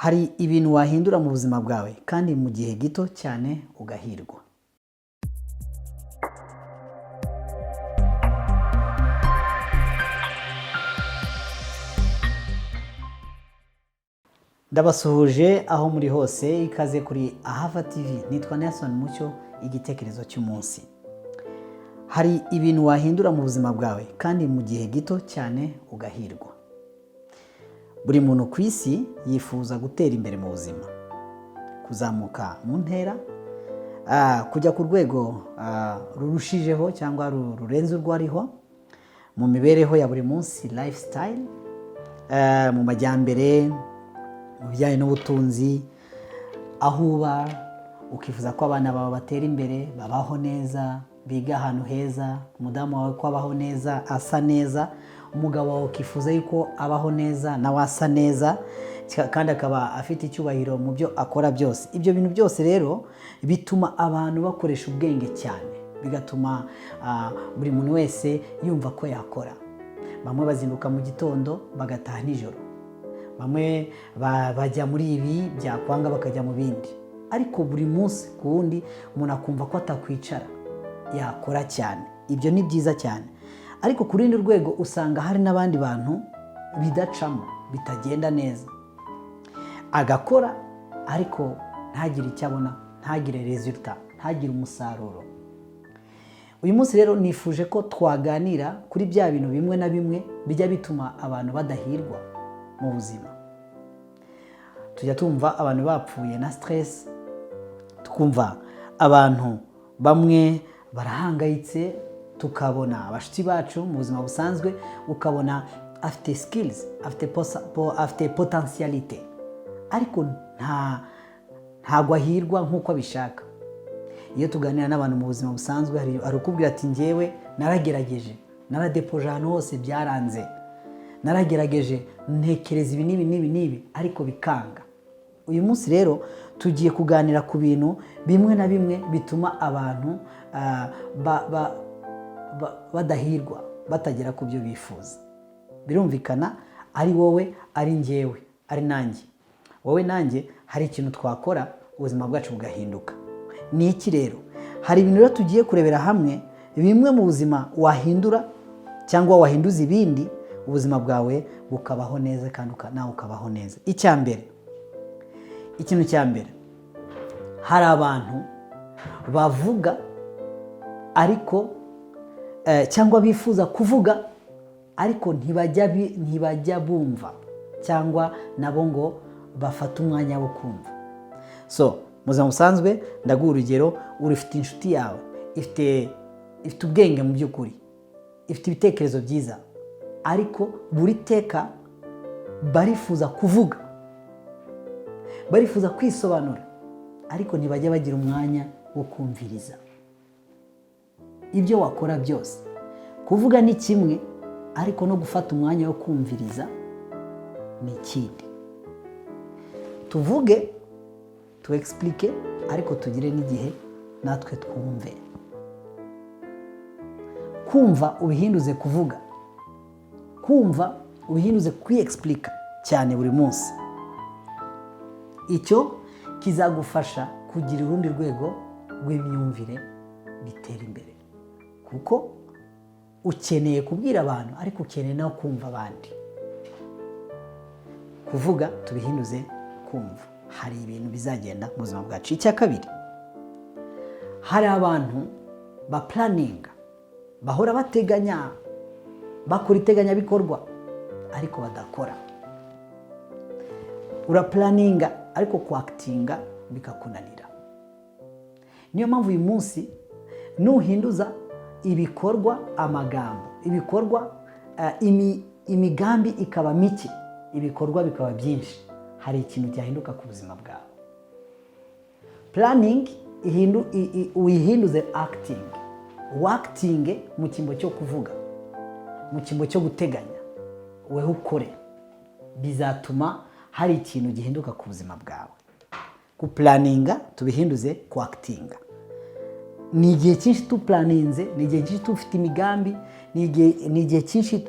Hari ibintu wahindura mu buzima bwawe kandi mu gihe gito cyane ugahirwa. Ndabasuhuje aho muri hose, ikaze kuri Ahava TV. Nitwa Nelson Mucyo. Igitekerezo cy'umunsi: hari ibintu wahindura mu buzima bwawe kandi mu gihe gito cyane ugahirwa. Buri muntu ku isi yifuza gutera imbere mu buzima, kuzamuka mu ntera, kujya ku rwego rurushijeho cyangwa rurenze urwo ariho mu mibereho ya buri munsi, lifestyle, mu majyambere, mu bijyanye n'ubutunzi, aho uba, ukifuza ko abana bawe batera imbere, babaho neza, biga ahantu heza, umudamu wawe ko abaho neza, asa neza, umugabo wawe ukifuza yuko abaho neza nawe asa neza kandi akaba afite icyubahiro mu byo akora byose. Ibyo bintu byose rero bituma abantu bakoresha ubwenge cyane, bigatuma buri muntu wese yumva ko yakora. Bamwe bazinduka mu gitondo bagataha nijoro, bamwe bajya muri ibi, byakwanga bakajya mu bindi, ariko buri munsi ku wundi umuntu akumva ko atakwicara, yakora cyane. Ibyo ni byiza cyane, ariko ku rundi rwego usanga hari n'abandi bantu bidacamo, bitagenda neza, agakora ariko ntagire icyo abona, ntagire résultat, ntagire umusaruro. Uyu munsi rero nifuje ko twaganira kuri bya bintu bimwe na bimwe bijya bituma abantu badahirwa mu buzima. Tujya tumva abantu bapfuye na stress, tukumva abantu bamwe barahangayitse, tukabona abashuti bacu mu buzima busanzwe, ukabona afite skills, afite potentialité, ariko ntabwo ahirwa nk'uko abishaka. Iyo tuganira n'abantu mu buzima busanzwe, hari ukubwira ati: "Ngewe naragerageje, naradepoje ahantu hose byaranze, naragerageje, ntekereza ibi n'ibi n'ibi n'ibi, ariko bikanga." Uyu munsi rero tugiye kuganira ku bintu bimwe na bimwe bituma abantu badahirwa, batagera ku byo bifuza. Birumvikana, ari wowe, ari njyewe, ari nanjye, wowe nanjye, hari ikintu twakora ubuzima bwacu bugahinduka. Ni iki rero? Hari ibintu rero tugiye kurebera hamwe, bimwe mu buzima wahindura cyangwa wahinduza ibindi, ubuzima bwawe bukabaho neza kandi nawe ukabaho neza. Icya mbere, ikintu cya mbere, hari abantu bavuga ariko cyangwa bifuza kuvuga, ariko ntibajya bumva cyangwa nabo ngo bafate umwanya wo kumva. So mu buzima busanzwe, ndaguha urugero: ufite inshuti yawe ifite ubwenge mu by'ukuri, ifite ibitekerezo byiza, ariko buri teka barifuza kuvuga, barifuza kwisobanura, ariko ntibajya bagira umwanya wo kumviriza. Ibyo wakora byose, kuvuga ni kimwe, ariko no gufata umwanya wo kumviriza ni ikindi. Tuvuge, tu explique, ariko tugire n'igihe natwe twumve. Kumva ubihinduze kuvuga, kumva ubihinduze kwi expliqua cyane buri munsi. Icyo kizagufasha kugira urundi rwego rw'imyumvire, bitera imbere, kuko ukeneye kubwira abantu, ariko ukeneye no kumva abandi. Kuvuga tubihinduze kumva, hari ibintu bizagenda mu buzima bwacu. Icya kabiri, hari abantu baplanninga, bahora bateganya, bakora iteganyabikorwa, ariko badakora. Uraplanninga ariko kwactinga bikakunanira. Niyo mpamvu uyu munsi nuhinduza ibikorwa amagambo, ibikorwa imigambi ikaba mike, ibikorwa bikaba byinshi, hari ikintu cyahinduka ku buzima bwawe. Planning uyihinduze acting, wactinge mu cyimbo cyo kuvuga, mu cyimbo cyo guteganya, weho ukore. Bizatuma hari ikintu gihinduka ku buzima bwawe. Kuplanninga tubihinduze kwactinga. Ni igihe cyinshi tuplanninze, ni igihe cyinshi dufite imigambi, ni igihe cyinshi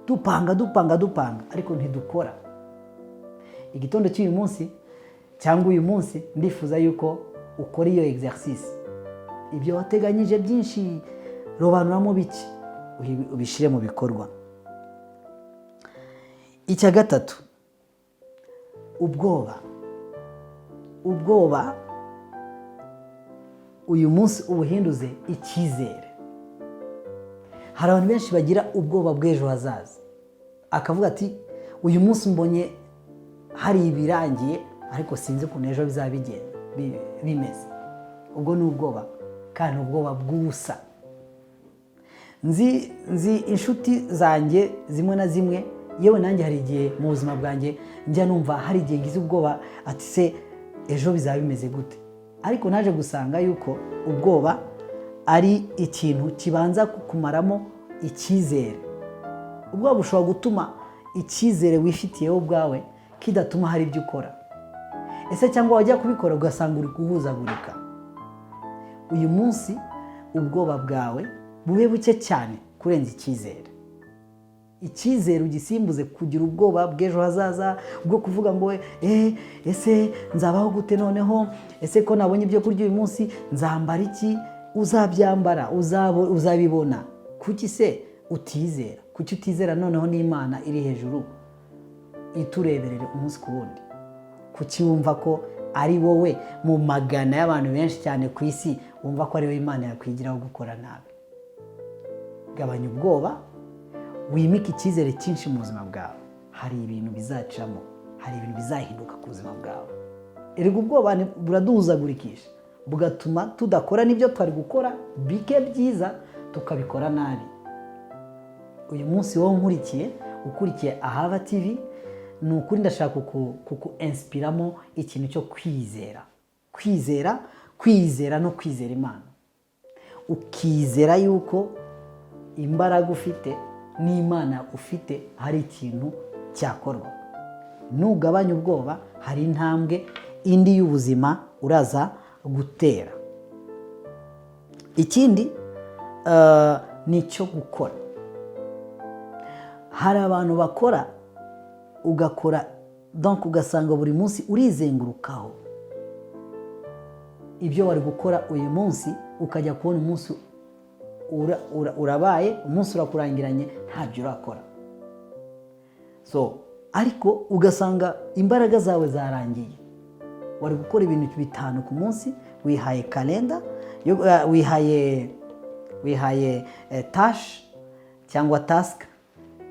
dupanga, dupanga, dupanga, ariko ntidukora. Igitondo cy'uyu munsi cyangwa uyu munsi, ndifuza yuko ukora iyo exercice. Ibyo wateganyije byinshi, robanuramo bike, ubishyire mu bikorwa. Icya gatatu, ubwoba. Ubwoba uyu munsi ubuhinduze icyizere. Hari abantu benshi bagira ubwoba bw'ejo hazaza, akavuga ati: "Uyu munsi mbonye hari ibirangiye, ariko sinzi ukuntu ejo bizaba bigenda bimeze." Ubwo ni ubwoba, kandi ubwoba bw'ubusa. Nzi inshuti zanjye zimwe na zimwe, yewe nanjye hari igihe mu buzima bwanjye njya numva hari igihe ngize ubwoba, ati: "Se ejo bizaba bimeze gute?" Ariko naje gusanga yuko ubwoba ari ikintu kibanza kukumaramo icyizere. Ubwoba bushobora gutuma icyizere wifitiye wowe ubwawe kidatuma hari ibyo ukora, ese cyangwa wajya kubikora ugasanga uri guhuzagurika. Uyu munsi ubwoba bwawe bube buke cyane kurenza icyizere. Icyizere ugisimbuze kugira ubwoba bw'ejo hazaza, bwo kuvuga ngo: "Ese nzabaho gute noneho? Ese ko nabonye ibyo kurya uyu munsi, nzambara iki?" Uzabyambara, uzabibona. Kuki se utizera? Kuki utizera noneho n'Imana iri hejuru itureberere umunsi ku wundi? Kuki wumva ko ari wowe mu magana y'abantu benshi cyane ku isi wumva ko ari wowe Imana yakwigiraho gukora nabi? Gabanya ubwoba, wimike icyizere cyinshi mu buzima bwawe. Hari ibintu bizacamo, hari ibintu bizahinduka ku buzima bwawe. Erega ubwoba buraduhuzagurikisha, bugatuma tudakora n'ibyo twari gukora bike byiza, tukabikora nabi. Uyu munsi wowe nkurikiye, ukurikiye Ahava TV, ni ukuri ndashaka kuku inspiramo ikintu cyo kwizera, kwizera, kwizera no kwizera Imana, ukizera yuko imbaraga ufite n'Imana ufite hari ikintu cyakorwa. Nugabanya ubwoba, hari intambwe indi y'ubuzima uraza gutera. Ikindi ni icyo gukora. Hari abantu bakora, ugakora, donc ugasanga buri munsi urizengurukaho. Ibyo wari gukora uyu munsi, ukajya kubona umunsi urabaye, umunsi urakurangiranye, ntabyo urakora. So ariko ugasanga imbaraga zawe zarangiye. Wari gukora ibintu 5 ku munsi, wihaye kalenda, wihaye tâche cyangwa task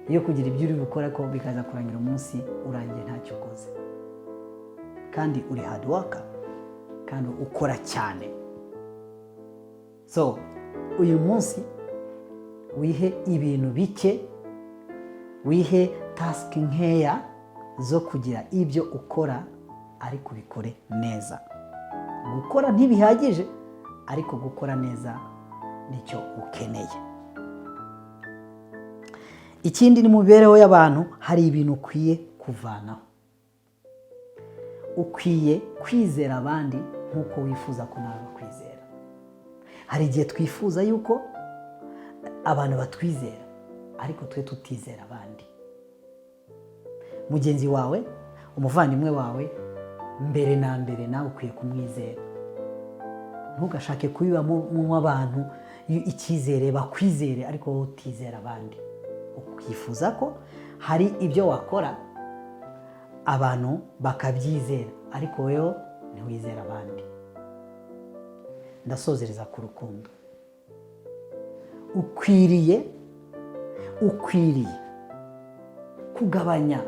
yo kugira ibyo uri gukora, ko bikaza kurangira umunsi urangiye ntacyo ukoze, kandi uri hard worker, kandi ukora cyane. So uyu munsi wihe ibintu bike, wihe task nkeya zo kugira ibyo ukora, ariko ubikore neza. Gukora ntibihagije, ariko gukora neza nicyo ukeneye. Ikindi ni mu mibereho y'abantu, hari ibintu ukwiye kuvanaho. Ukwiye kwizera abandi nk'uko wifuza ko nawe bakwizera. Hari igihe twifuza yuko abantu batwizera, ariko twe tutizera abandi. Mugenzi wawe, umuvandimwe wawe, mbere na mbere nawe ukwiye kumwizera. Ntugashake kubibamo abantu icyizere, bakwizere, ariko wowe utizera abandi, ukifuza ko hari ibyo wakora abantu bakabyizera, ariko wowe ntiwizere abandi. Ndasozereza ku rukundo. Ukwiriye kugabanya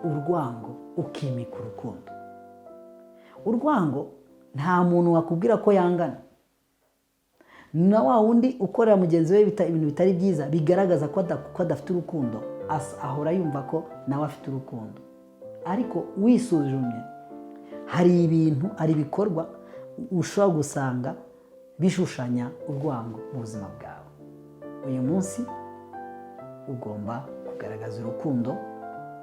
urwango, ukimika urukundo. Urwango, nta muntu wakubwira ko yangana na wa wundi ukorera mugenzi we ibintu bitari byiza, bigaragaza ko adafite urukundo. Ahora yumva ko nawe afite urukundo. Ariko wisuzumye, hari ibintu, hari ibikorwa ushobora gusanga bishushanya urwango mu buzima bwawe. Uyu munsi ugomba kugaragaza urukundo,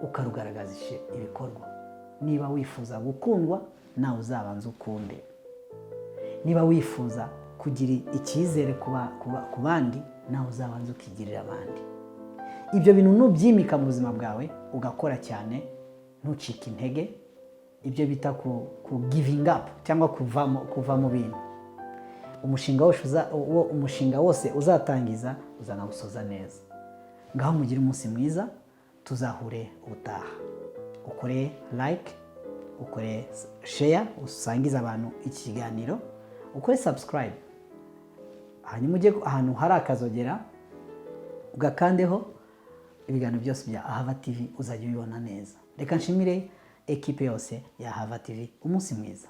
ukarugaragaza ibikorwa. Niba wifuza gukundwa, nawe uzabanza ukunde. Niba wifuza kugira icyizere ku bandi, nawe uzabanza ukigirira abandi. Ibyo bintu nubyimika mu buzima bwawe, ugakora cyane, Ntucike intege, ibyo bita ku giving up cyangwa kuva mu bintu. Umushinga wose uzatangiza, uzanawusoza neza. Ngaho mugire umunsi mwiza, tuzahure ubutaha. Ukore like, ukore share, usangize abantu iki kiganiro, ukore subscribe, hanyuma ujye ahantu hari akazogera ugakandeho. Ibiganiro byose bya Ahava TV uzajya ubibona neza. Reka nshimire ekipe yose ya Ahava TV. Umunsi mwiza.